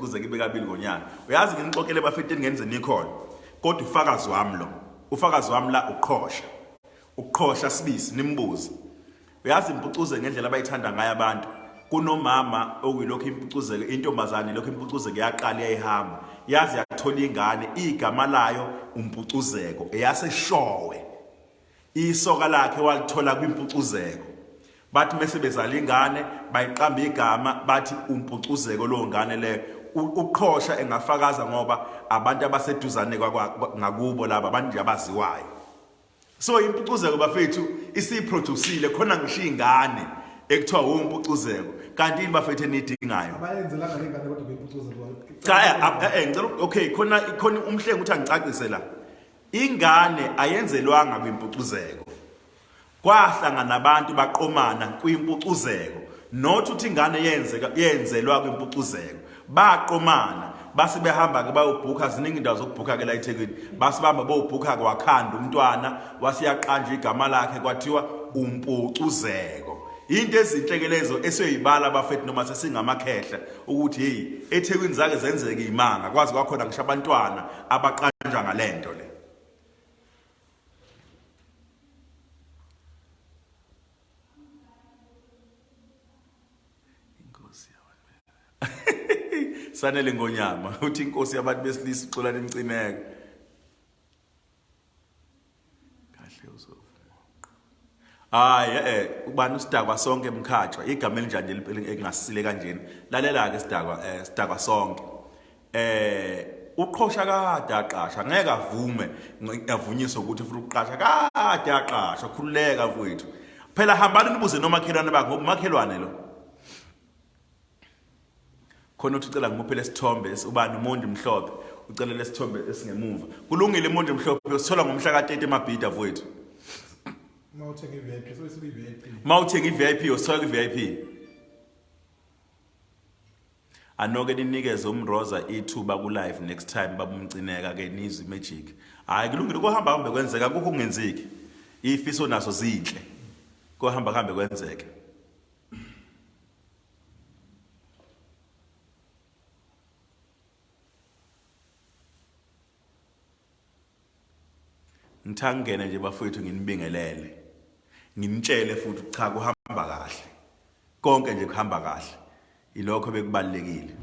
impucuzeko ibe kabili ngonyaka. Uyazi nginixoxele bafethu ngenze nikhona. Kodwa ufakazi wami lo. Ufakazi wami la uqhosha. Uqhosha sibisi nimbuze. Uyazi impucuzeko ngendlela abayithanda ngayo abantu. Kunomama okuyilokhu impucuzeko intombazane lokhu impucuzeko yaqala yayihamba. Yazi yathola ingane igama layo umpucuzeko eyaseshowe. Isoka lakhe walithola kwimpucuzeko. Bathi mese bezala ingane bayiqamba igama bathi umpucuzeko lowo ngane leyo. Uqhosha engafakaza ngoba abantu abaseduzane ngakubo laba abantu nje abaziwayo. So impucuzeko bafethu isiyiproducile khona ngisho ingane ekuthiwa umpucuzeko kanti yini bafethu enidingayo abayenzelanga lengane kodwa bempucuzeko cha eh, eh ngicela okay khona khona umhlengi ukuthi angicacise la Ingane ayenzelwanga kwimpucuzeko. Kwahlangana abantu baqomana kwimpucuzeko. Not ukuthi ingane yenzeka yenzelwa kwimpucuzeko. Baqomana base behamba ke bayobhukha ziningi indawo zokubhukha ke la eThekwini. Base bahamba bobhukha ke wakhanda umntwana wasiyaqanjwa igama lakhe kwathiwa umpucuzeko. Into ezinhle ke lezo esiyoyibala abafethu noma sesingamakhehla ukuthi hey eThekwini zake zenzeke imanga kwazi kwakhona ngisho abantwana abaqanjwa ngalento le. Inkosi yabantu. Sanele ngonyama uthi inkosi yabantu besilisa uxolani imcineka. Kahle uzovuma. Hayi eh ubani usidakwa sonke emkhatshwa igama elinjani nje elingasile kanjena. Lalela ke sidakwa eh sidakwa sonke. Eh uqhosha kade aqasha ngeke avume avunyiswe ukuthi ufuna ukuqasha kade aqasha khululeka mfowethu. Phela hambani nibuze nomakhelwane bakhe ngoba umakhelwane lo. Khona uthi ucela ngimuphe lesithombe ubani uMondi Mhlophe ucela lesithombe esingemuva. Kulungile uMondi Mhlophe usithola ngomhla ka-30 emabhida mfowethu. Uma uthenga i-VIP so isibi-VIP. Uma uthenga i-VIP usithola kwi-VIP. Anoke ninikeze umroza ithuba ku live next time babumcineka ke nizwe magic. Hayi kulungile kuhamba hambe kwenzeka akukho kungenzeki. Ifiso naso zinhle. Kuhamba kuhambe kwenzeke. Ngithangene nje bafowethu nginibingelele. Nginitshele futhi cha kuhamba kahle. Konke nje kuhamba kahle. Ilokho bekubalekile.